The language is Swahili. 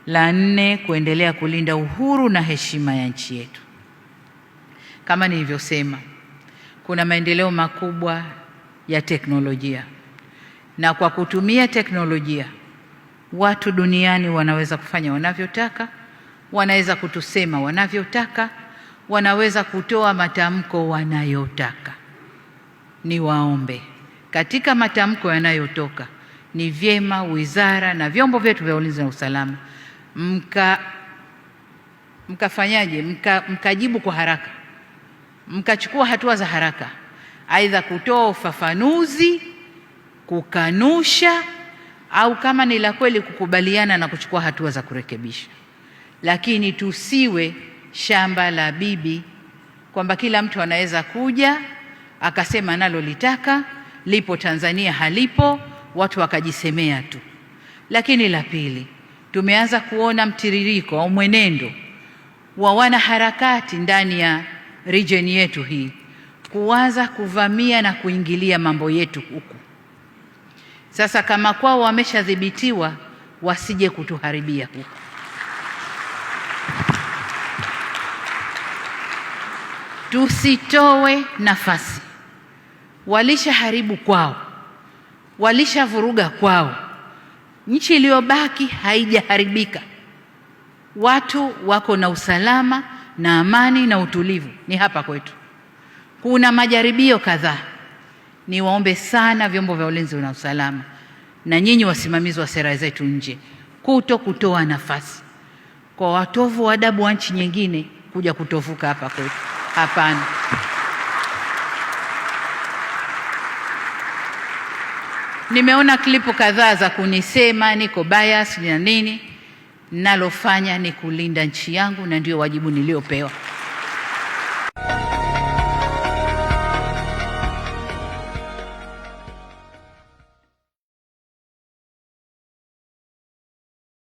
La nne, kuendelea kulinda uhuru na heshima ya nchi yetu. Kama nilivyosema, kuna maendeleo makubwa ya teknolojia, na kwa kutumia teknolojia watu duniani wanaweza kufanya wanavyotaka, wanaweza kutusema wanavyotaka, wanaweza kutoa matamko wanayotaka. Niwaombe, katika matamko yanayotoka, ni vyema wizara na vyombo vyetu vya ulinzi na usalama mkafanyaje, mkajibu kwa haraka, mkachukua hatua za haraka, aidha kutoa ufafanuzi, kukanusha, au kama ni la kweli kukubaliana na kuchukua hatua za kurekebisha. Lakini tusiwe shamba la bibi kwamba kila mtu anaweza kuja akasema nalolitaka lipo Tanzania, halipo, watu wakajisemea tu. Lakini la pili, tumeanza kuona mtiririko au mwenendo wa wanaharakati ndani ya region yetu hii kuanza kuvamia na kuingilia mambo yetu huku. Sasa kama kwao wameshadhibitiwa, wasije kutuharibia huku. Tusitoe nafasi. Walishaharibu kwao, walishavuruga kwao, nchi iliyobaki haijaharibika, watu wako na usalama na amani na utulivu, ni hapa kwetu. Kuna majaribio kadhaa. Niwaombe sana vyombo vya ulinzi na usalama na nyinyi wasimamizi wa sera zetu nje, kuto kutoa nafasi kwa watovu wa adabu wa nchi nyingine kuja kutovuka hapa kwetu. Hapana. Nimeona klipu kadhaa za kunisema niko bias na nini. Nalofanya ni kulinda nchi yangu na ndio wajibu niliopewa.